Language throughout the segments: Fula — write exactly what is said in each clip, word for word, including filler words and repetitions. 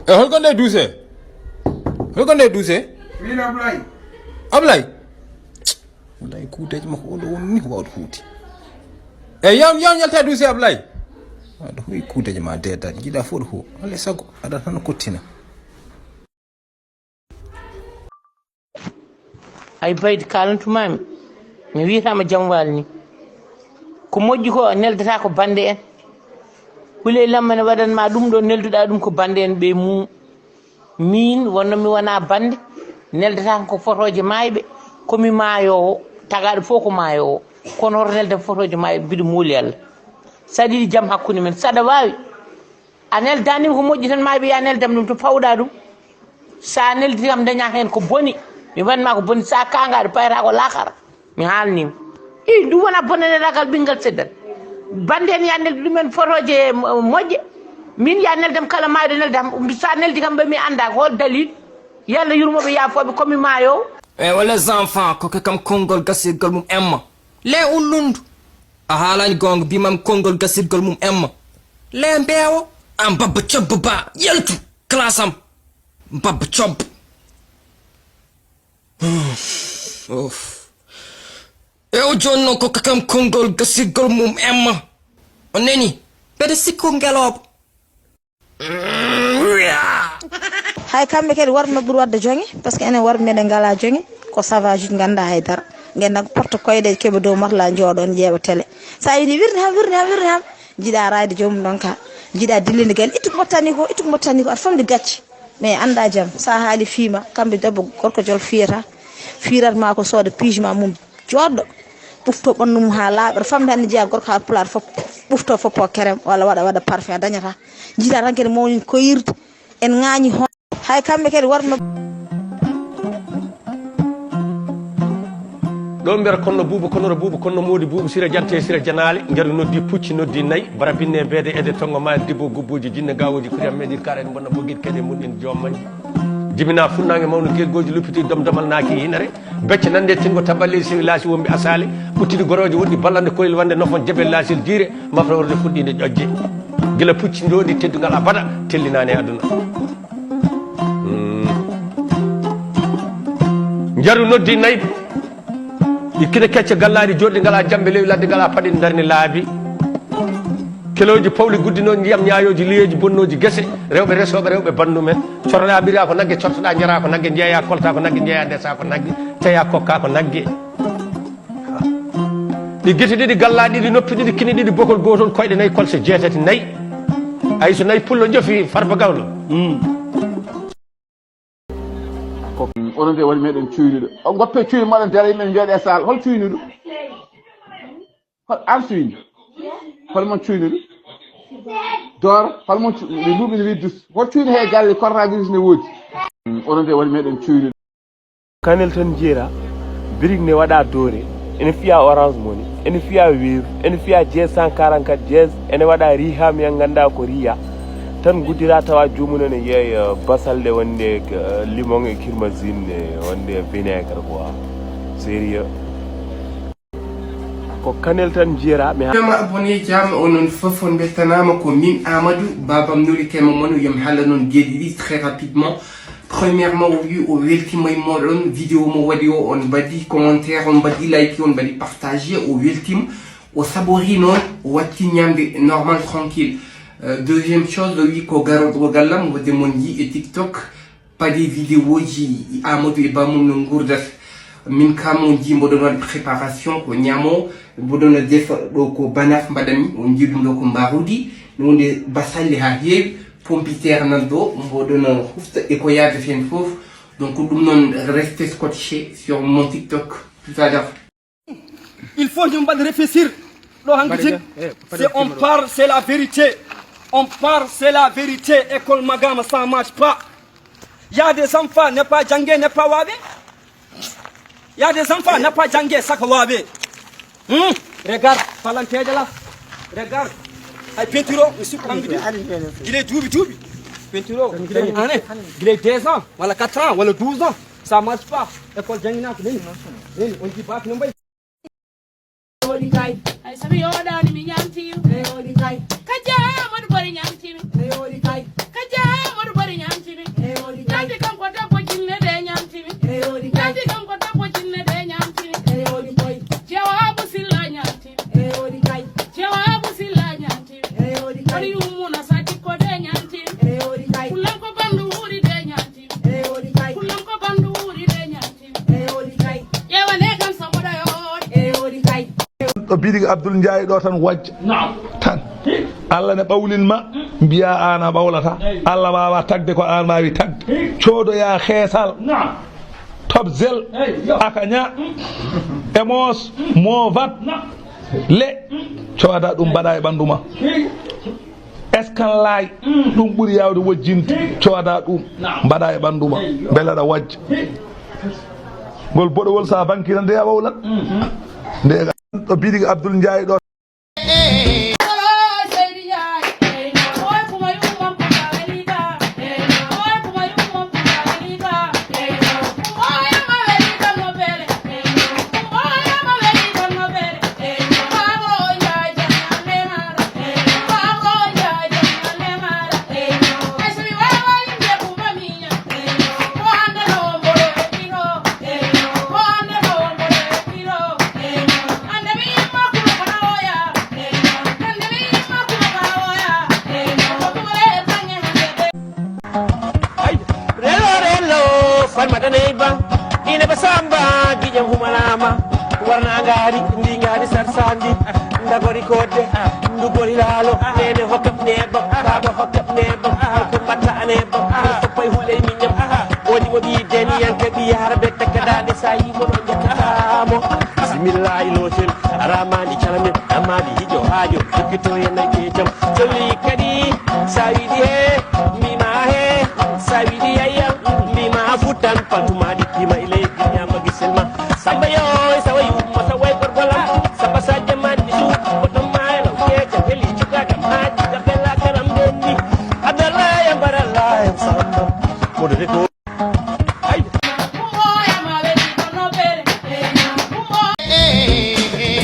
E holko nde duuse? Holko nde duuse? Min Ablaye. Ablaye? Wallahi kuuteeji makko oɗo woni ni ko wawde huude. E yam yam yalta duuse Ablaye. Aɗa huwi kuuteeji ma deedaani jiɗa fof ɗo huwa. Alay sago aɗa tan kottina. Ay Baydi, kaalantumaami, mi wiyataama Jamwaali ni. Ko moƴƴi ko, neldata ko bannde en. Huley Lamma ne waɗanma ɗum ɗo, nelduɗaa ɗum ko bannde en ɓe mum. Miin, wonno mi wonaa bannde, neldata ko fotooje maayɓe, ko mi maayoowo, tagaaɗo fof ko maayoowo. Kono hoto neldam fotooje maayɓe, mbiɗo mooli Allah. Saɗa yiɗi jam hakkunde men, saɗa waawi. A neldaanima ko moƴƴi tan, maayɓe ya neldam ɗum to pawɗa ɗum. Sa neldi kam daña heen ko boni, mi wanma ko boni, sa kaangaɗo payata ko lakara. Mi haalnima. I ɗum wona bonane ragal ɓingal seddal. Bande en ya neldi ɗumen fotooje mo-, moƴƴe. Min ya neldam kala maayɗo neldam. Sa neldi kam ɓe mi annda ko hol dalil. Yalla yurmoɓe yaafoɓe komi maayo. E o les enfants ko ke kam konngol gasirgol mum emma. Le ullundu. A haalani goonga, mbimam konngol gasirgol mum emma. Le mbeewo. An babba cobbo ba, yaltu classe am. Babba cobbo. Of. E o jooni noon ko kakam konngol gasirgol mum emma. O neni. Mbeɗa sikku ngelooba. Hay kamɓe kadi worɓe maɓɓe ɓuri wadde joŋe, par ce que enen worɓe meɗen ngala joŋe, ko sauvage uji, ngannda hay dara. Ngannda ko porte koyɗe keɓa dow matla, jooɗon ƴeeɓa télé. Sa yini wirde ham, wirde ham, wirde ham, jiɗa raayde joomum ɗon ka, jiɗa dillinde galle, ittu ko mottani ko, ittu ko mottani ko, aɗa famde gacce. Mais annda jam, sa haali fiima, kamɓe debbo gorko jol fiyata, fiirat ma ko sooda piige ma mum, jooɗɗo, ɓufto ɓanndu mum haa laaɓa. Aɗa famde hannde njiya gorko haa pulaar fof, ɓufto fof po kerem, walla waɗa, waɗa parfum, a dañata. Jiɗa tan kadi mawnin koyirde, en ŋaañi hon. Hay kamɓe kadi worɓe maɓɓe. Ɗo mbiyata konno Buuba, konno Buuba, konno Moodi Buuba, Sira Jante, Sira Janaale, njaru noddi pucci, noddi nayi, bara binne beede ede tongo maari dibbo gubbuji jinne gawoji kuriyam meɗir kare en bonna bogit kede mun en jommanji. Jibina funnaange mawno gelgooji luppiti dom domal naaki hinere. Becce nande tingo taballeeji sewi laasi wonɓe asaale. Ɓuttidi gorooji woɗɗi ballande koyel wande nofon jebel laasil jiire. Mafra worde fuɗɗiinde ƴoƴje. Gila pucci ndooɗi teddungal abada tellinaani e aduna. Mm. Njaru noddi nayi. Ikkine kecce gallaaɗi joɗɗi ngala jamɓe lewi ladde ngala paɗi darni laabi. Kelooji pawɗi guddinooji ndiyam ñaayooji liyeeji bonnooji gese rewɓe resooɓe rewɓe banndumen. Coroɗa ɓira ko nagge cortoɗa njara ko nagge njeeya kolta ko nagge njeeya ndesa ko nagge teya kokka ko nagge. Ɗi gite ɗiɗi gallaaɗi ɗiɗi noppi ɗiɗi kine ɗiɗi bokol gootol koyɗe nayi kolse jeetati nayi. Ay so nayi pullo jofi farba gawlo. Ko onon de woni meɗen cuynuɗo. On goppe cuynu maɗon dara yimɓe jooɗe e saal. Hol cuynuɗo? Hol an cuyni? Hol mon cuynuɗo? Dooro, hol mon cu-, ɓe mbuɓi ne widdus. Hol cuyni he galle coronavirus ne woodi? Onon de woni meɗen cuynuɗo. Kanel tan jeera, birik ne waɗa doore, ene fiya Orange Money, ene fiya Wave, ene fiya dièse cent quarante-quatre dièse, ene waɗa Riham yan ngannda ko Riya. Tan guddira tawa joomum ene yeeya basalɗe wonde, eh, limon e kirmasine, wonde vinaigre quoi. Sérieux. Ko kanel tan jiyata mi ha. Vraiment abonné jam onon fof on beltanama ko min Amadou babam nuri kema mon yom hala non geɗi ɗi très rapidement. Premièrement o wi o weltima e moɗon vidéo mo waɗi o on mbaɗi commentaire on mbaɗi like on mbaɗi partagé o weltima. O sabori noon o watti ñamde normal tranquille. Euh, deuxième chose o wi ko garoɗo o gallam wadde mon yi e TikTok. Paɗi vidéoji Amadou e bamum no gurdata. Min kam on ji mboɗon waɗi préparation ko ñamo mboɗon defa ɗo ko banaf mbaɗami on ji ɗum ɗo ko mbarudi. Ɗum nde basalle ha heewi pompiteer nan ɗo mboɗon hufta e ko yaade fen fof. Donc ɗum noon reste scotché sur mon TikTok tout à l'heure. Il faut ñu mbaɗ réfléchir ɗo hanki tin. C'est on parle c'est la vérité. On parle c'est la vérité. École Magama ça marche pas. Il y a des enfants n'est pas jangé n'est pas wabe. Il y a des enfants n'est pas jangé saka wabe. Hmm? Regarde palanteje la. Regarde. Ay peinture mi sukka hanki tin. Il est duuɓi duuɓi. Peinture il est deux ans wala quatre ans wala douze ans. Ça marche pas. École jangina ko neni. Neni on di bak no mbay. Ay sabi yoɗani mi ñamtimi. Kajja moɗo bori ñamtimi. Kajja moɗo bori ñamtimi. Ɗo biɗig Abdul Njaay ɗo tan wajja. Naam. Tan. Hi. Allah ne ɓawlin ma, mbiya aan a ɓawlata. Eyi. Allah waawa tagde ko aan waawi tagde. Hi. Coodoyaa xeesal. Naam. Top zel. Eyi, yo. Akaña. Mm. Emos. Mm. Movat. Naam. Le. Mm. Cooda ɗum mbaɗa e ɓanndu ma. Hi. Eskanlaay, mm, ɗum ɓuri yaawde wojjinde, hi, cooda ɗum, naam, mbaɗa e ɓanndu ma, eyi, yo, mbele aɗa wajja. Hi. Ngol boɗowol, so a banki tan, nde a wowlat. Mhm. Nde ɗo biɗig Abdul Njaay ɗo. Ay, relo, relo, Farmata Neyba, ine ba Samba, Gijam Humalama, warna ngari, ndi ngari sarsandi, ndagori kodde, ndugori lalo, nene hokkam nebo, baba hokkam nebo, ko mbatta nebo, ko pay hule minyam, wodi mo bi deni yanke bi yara be takada de sayi mo no jakamo. Bismillah, ilotin, aramani chalamin, amadi hijo hajo, kito yana kejam, jolli kadi, sa wiɗi he, mbima he, sa wiɗi yayya, mbima a futtan, pantumaɗi, pima e leydi, ñama gisel ma. Samba yo, sawa yumma, sawa e gorgolam, samba sa jamani su, ko ɗon ma e law, keja, heli, cukaɗa, maji, ka bella, karam, dendi. Abdallah, ya barallah, ya samba. Moɗo de ko. Ay.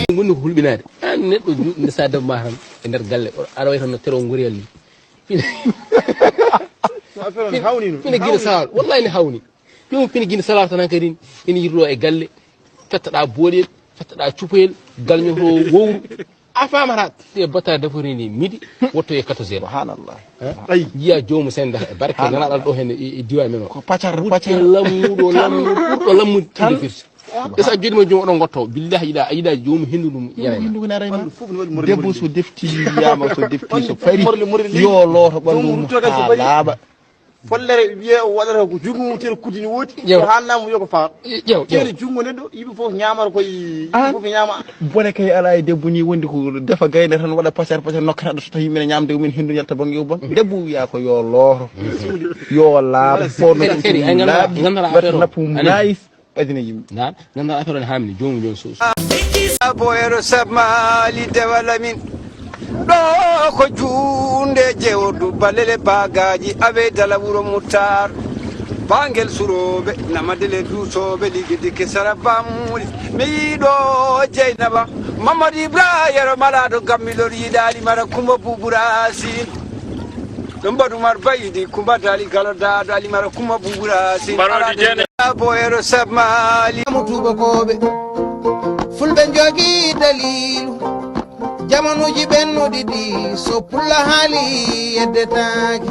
Ɗum woni ko hulɓinaade. An neɗɗo ju-, nde sa debbo ma tan e nder galle, o-, aɗa wayi tan no tero ngoriyal ni. Fina, fina, fina gila sawal. Wallahi ne hawni. Ɗum fina gila sawal tan kadi. Ina yirlo e galle. Fettaɗa boɗel, fettaɗa cupoyel, galñoto wowru. A famata. Ɗe batta defori ni midi, wotto e quatorze heures. Subhanallah. Hein? Ay. Jiya joomu senda e barke, subhanallah, nanaɗal ɗo hen e, e diwa men o. Ko pacar, pacar. Lammuɗo, lammuɗo, ɓurɗo lammude tan. Ɗe firti. Ɓe sa jooɗima joom oɗon gotto, billahi yiɗa, a yiɗa joomu hindu ɗum yere. Hindu ko ne arayma. Ɓandu fof ne waɗi morli, debbo morli. So defti yiyama, so defti so fari, morli, morli. Yo looto ɓandu mum haa laaɓa. Follere wiye o waɗata ko juuɗe mum tel kuddini woodi. Ƴeew. Ko haalnama wiye ko faar. Ƴeew, ƴeew. Teeri junngo neɗɗo, yimɓe fof ñaamata koye, yimɓe fof ñaama. Bone kay alaa e debbo ni wondi ko defa gaynde tan waɗa pacar pacar nokkata ɗo so tawi yimɓe ne ñaamde mumen hindu yalta bangge o bangge. Debbo wiya ko yo looto. Yo laaɓ, fo no laaɓi, waɗa nappu mum nice. Ɓadina yimɓe. Nan, nan, nan, affaire on haamini, joomu, joomu, so, so. Boyero Sabmali dewal amin. Ɗo ko juunde jewodu balele bagaji awe dala wuro Muttar. Bangel suroɓe namadele dusoɓe ligidi ke sara bamuli. Mi yiɗo Jeynaba Mamadu Ibrahima Yero Malaɗo gammilor yiɗali mara Kumba Bubura Sin. Ɗum mbaɗu mar bayidi Kumba Dali Galo Daado Alimara Kumba Bubura Sin. Mbaroodi Alade jeene. Boyero Sabmali. Mo tuubakooɓe, fulɓe njogii daliilu. Jamanuuji ɓennuɗi ɗi, so pulla haali yeddetaake.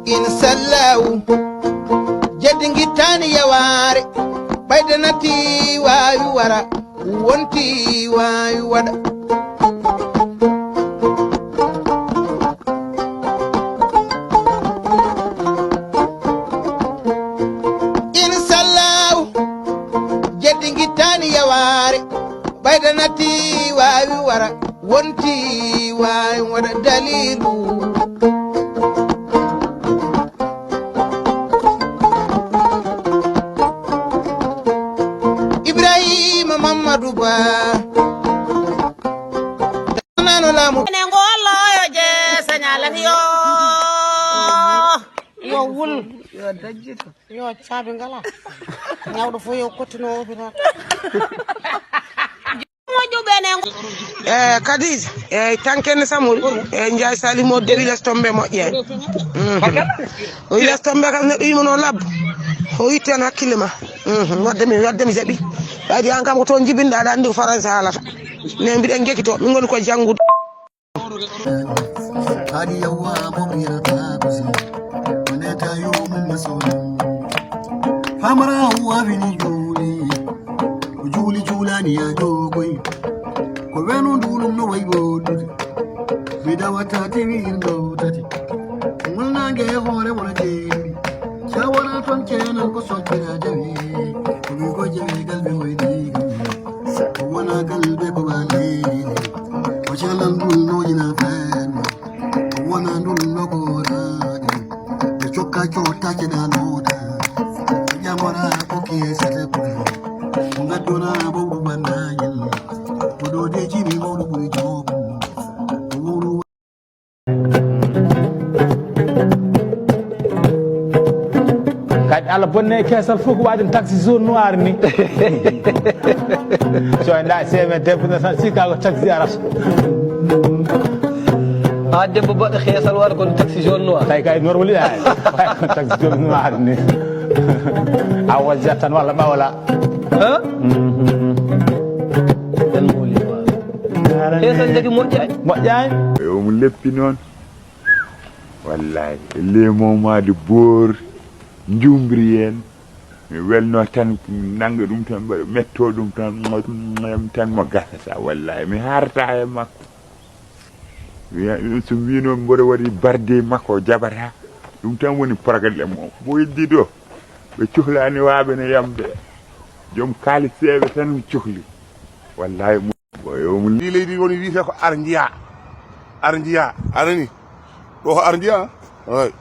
Insallahu, jeddi ngittaani yawaare, ɓayde natti waawi wara, wonti waawi waɗa. Insallahu, jeddi ngittaani yawaare, ɓayde natti waawi wara, wonti waawi waɗa daliilu. Ibrahima Mamadou Ba. Nano laamu. Ene ngol loyo je señal yo. Yo wul. Yo dajjito. Yo caabi ngala. Ñawɗo fof yo kottino opinal. Moƴƴuɓe ne. Eh, Khadija, eh, tankene Samori, eh, Njaay Sali mo de Wiles Tombe moƴƴe. Mhm. O Wiles Tombe kam neɗɗo yimo no labbo. O itti hen hakkille ma. Mhm. Wadde mi, wadde mi jaɓi. Ɓayde an kam ko toon jibinɗa, aɗa anndi ko Faransa haalata. Ne mbiɗen jekki to, min ngoni ko janngude. Hadi yawwa mo yirata kusi. Tayo mun masonan. Famara huwa fini juli. Juli julani ya dogoy. Ko wenu ndulum no way bodu. Mi dawata timi indo tati. Mulna nge hore wala jemi. Shawara ton kenan ko sokira jawi. Ko mi ko jawi galbe way diga. Ko wana galbe ko wali. Ko shalan dul no jina fami. Wona ndun nogoraɗi ɓe cokka cottake ɗanoɗa. Ɓe ƴamora ko kesete ɓuri. Ko ngaddona mawɗo bannañel. Ko ɗo de jimi mawɗo ɓuri jogum. Ko mawɗo. Kadi Allah bonne kesal fof ko waɗi taxi jaune noir ni. So nda seme debbo na tan sika ko taxi arata. Ha debbo baɗɗo kesal waɗa kono taxi jaune noir. Tawi kay normal ya. Taxi jaune noir ni. Awa jattan walla ɓawla. Ha? Tan moli. Kesal jagi moƴƴani. Moƴƴani. Yo mo leppi noon. Wallahi, les moments de boor, njumbri en. Mi welno tan, nanga ɗum tan, mbaɗa metto ɗum tan, ɗum tan mo gasata. Wallahi, mi harata e makko. Wiya ɗum, so mbino mboɗo waɗi barde makko, o jaɓata. Ɗum tan woni problème o. Mo yeddi ɗo, ɓe cohlani waɓe no yamde. Joom kaaliseeɓe tan cohli. Wallahi, mu-, o yo mu- Ndi leydi woni wiyete ko arnjiya. Arnjiya, a nani? Ɗo ko arnjiya? Ay.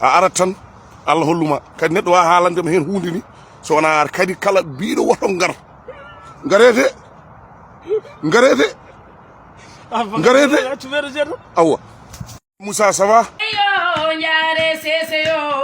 A arat tan, Allah holluma. Kadi neɗɗo wawa haalande ma hen hunde ni, so wona ar kadi kala mbiɗo woto ngar. Ngarete. Ngarete. Ngarete. Awa. Moussa, ça va? Yo, njaare sese yo.